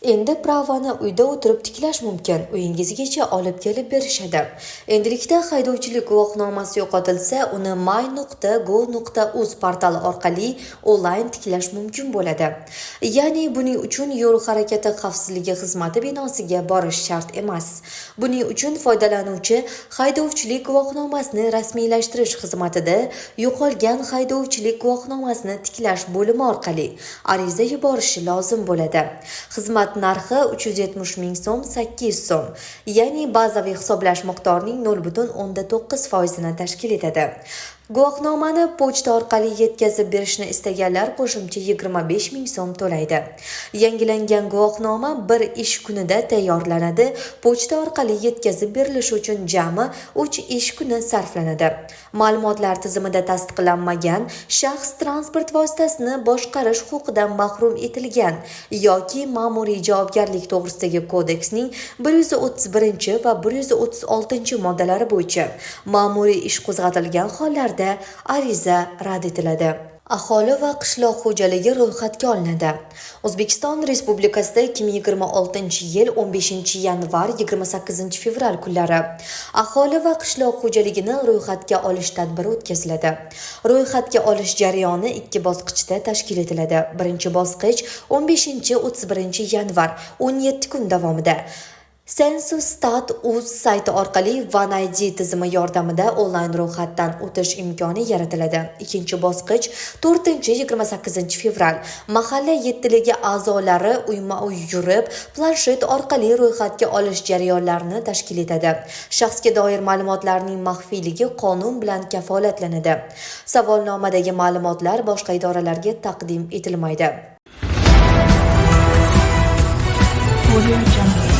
Endi права ni uyda o'tirib tiklash mumkin, uyingizgacha olib kelib berishadi. Endilikda haydovchilik guvohnomasi yo'qotilsa, uni my.gov.uz portali orqali onlayn tiklash mumkin bo'ladi. Ya'ni buning uchun yo'l harakati xavfsizligi xizmati binosiga borish shart emas. Buning uchun foydalanuvchi haydovchilik guvohnomasini rasmiylashtirish xizmatida yo'qolgan haydovchilik guvohnomasini tiklash bo'limi orqali ariza yuborishi lozim bo'ladi. Xizmat narxi 370 ming so'm 800 so'm, ya'ni bazaviy hisoblash miqdorining 0,9 foizini tashkil etadi. Guvohnomani pochta orqali yetkazib berishni istaganlar qo'shimcha 25 ming so'm to'laydi. Yangilangan guvohnoma bir ish kunida tayyorlanadi. Pochta orqali yetkazib berilishi uchun jami 3 ish kuni sarflanadi. Ma'lumotlar tizimida tasdiqlanmagan shaxs transport vositasini boshqarish huquqidan mahrum etilgan yoki Ma'muriy javobgarlik to'g'risidagi kodeksning 131 va 136 moddalari bo'yicha ma'muriy ish qo'zg'atilgan hollarda ariza rad etiladi. Aholi va qishloq xo'jaligi ro'yxatga olinadi. O'zbekiston Respublikasida 2026-yil 15 yanvar 28 fevral kunlari aholi va qishloq xo'jaligini ro'yxatga olish tadbiri o'tkaziladi. Ro'yxatga olish jarayoni ikki bosqichda tashkil etiladi. Birinchi bosqich 15-31 yanvar, 17 kun davomida Census Stat uz sayti orqali One ID tizimi yordamida onlayn ro'yxatdan o'tish imkoni yaratiladi. Ikkinchi bosqich 4-28 fevral mahalla yettiligi a'zolari uyma-uy yurib, planshet orqali ro'yxatga olish jarayonlarini tashkil etadi. Shaxsga doir ma'lumotlarning maxfiyligi qonun bilan kafolatlanadi. Savolnomadagi ma'lumotlar boshqa idoralarga taqdim etilmaydi. Audio Jungle.